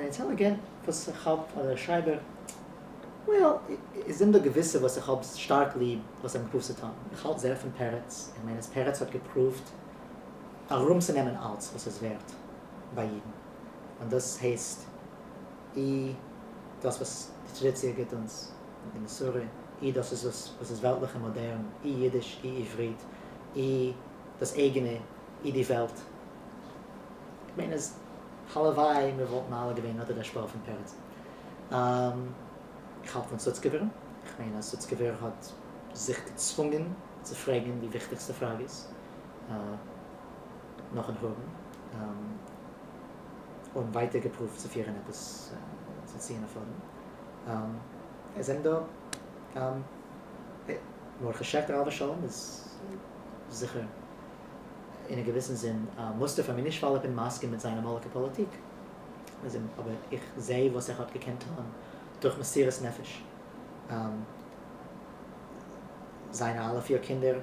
אינטעליגענט וואס איך האב אדער שרייבער, well, עס זענען דא געוויסע וואס איך האב שטארק ליב וואס זיי האבן געפרואווט צו טון. איך האלט זייער פון פרץ, איך מיין אז פרץ האט געפרואווט ארומצונעמען אלץ וואס איז ווערט ביי אידן, און דאס הייסט אי דאס וואס די טראדיציע גיט אונז, די מסורה, אי דאס איז וואס איז וועלטליך און מאדערן, אי אידיש, אי עברית, אי דאס אייגענע, אי די וועלט. איך מיין אז הלוואי מיר וואלטן אלע געווען אונטער די השפעה פון פרץ. איך האלט פון סוצקעווער, איך מיין אז סוצקעווער האט זיך געצוואונגען צו פרעגן די וויכטיגסטע פראגעס נאכן חורבן, און ווייטער געפרואווט צו פירן עפעס צו ציען א פאדעם. עס זענען דא מרדכי שעכטער עליו השלום איז זיכער אין א געוויסן זין א מוסטער פאר מיר, נישט ווייל איך בין מסכים מיט זיין אמאליגע פאליטיק, אבער איך זעה וואס ער האט געקענט טון דורך מסירות נפש. זיינע אלע פיר קינדער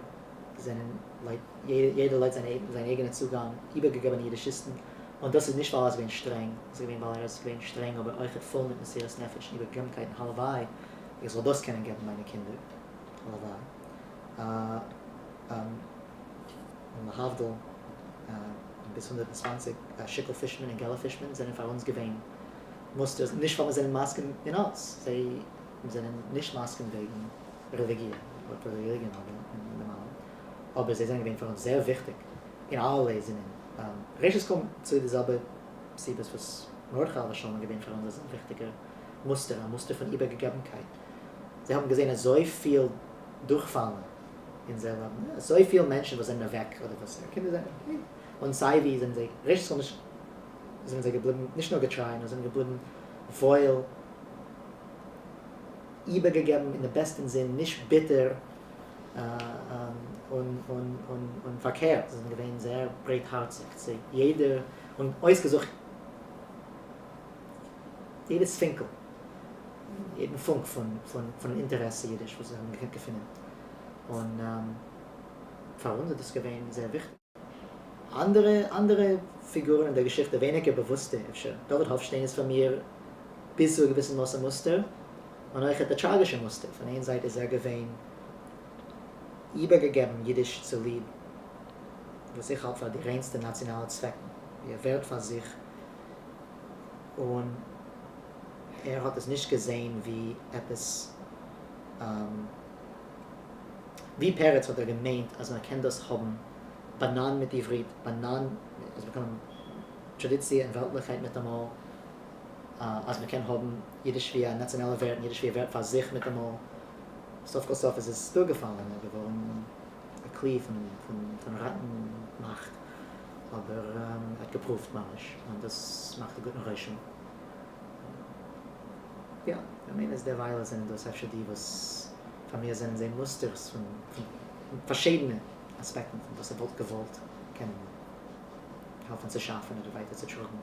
זענען לויט יעדער לויט זיין אייגענע צוגאנג איבערגעגעבענע אידישיסטן, און דאס איז נישט ווייל ער איז געווען שטרענג, עס איז געווען ווייל ער איז געווען שטרענג אבער אויכעט פול מיט מסירות נפש און איבערגעגעבנקייט און הלוואי איך זאל דאס קענען געבן מיינע קינדער, הלוואי. און להבדיל ביז 120 שיקל פישמאן און געלע פישמאן זענען פאר אונז געווען מוסטערס, נישט ווייל מיר זענען מסכים אין אלץ, זיי זענען נישט מסכים וועגן רעליגיע, רעליגיע און דעם אלעם, אבער זיי זענען געווען פאר אונז זייער וויכטיג אין אלערליי זינען, ראשית כל צוליב די זעלבע סיבות וואס מרדכי עליו השלום איז געווען פאר אונז אזא וויכטיגער מוסטער, א מוסטער פון איבערגעגעבנקייט, זיי האבן געזען אזויפיל דורכפאלן אין זייער לעבן, אזויפיל מענטשן וואס זענען אוועק אדער וואס זייערע קינדער זענען אוועק, און סיי ווי זענען זיי ראשית כל נישט זענען זיי געבליבן נישט נאר געטריי נאר זענען געבליבן וואויל איבערגעגעבן אין די בעסטן זין, נישט ביטער און פארקערט זיי זענען געווען זייער ברייטהארציג צו יעדער און אויסגעזוכט יעדעס פינקל, יעדן פונק פון אינטערעס צו אידיש וואס זיי האבן געקענט געפינען, און פאר אונז איז דאס געווען זייער וויכטיג. אנדערע אנדערע פיגורן אין דער געשיכטע, ווייניגער באוואוסטע אפשר, דוד האפשטיין איז פאר מיר ביז צו א געוויסן מאס א מוסטער, און אויכעט א טראגישער מוסטער, פון איין זייט איז ער געווען איבערגעגעבן אידיש צוליב וואס איך האלט פאר די ריינסטע נאציאנאלע צוועקן, ווי ער ווערט פאר זיך, און ער האט עס נישט געזען ווי עפעס ווי פרץ האט ער געמיינט אז מען קען דאס האבן באנאן מיט עברית, באנאן אז מען קען האבן טראדיציע און וועלטליכקייט מיטאמאל, אז מען קען האבן אידיש ווי א נאציאנאלע ווערט און אידיש ווי א ווערט פאר זיך מיטאמאל, סוף כל סוף איז עס דורכגעפאלן און געווארן א כלי פון ראטן מאכט, אבער ער האט געפרואווט ממש און דאס מאכט א גוטן רושם. יא, איך מיין אז דערווייל זענען דאס אפשר די וואס פאר מיר זענען זיי מוסטערס פון פארשידענע אספעקטן פון וואס איך וואלט געוואלט קענען העלפן צו שאפן אדער ווייטער צו טראגן.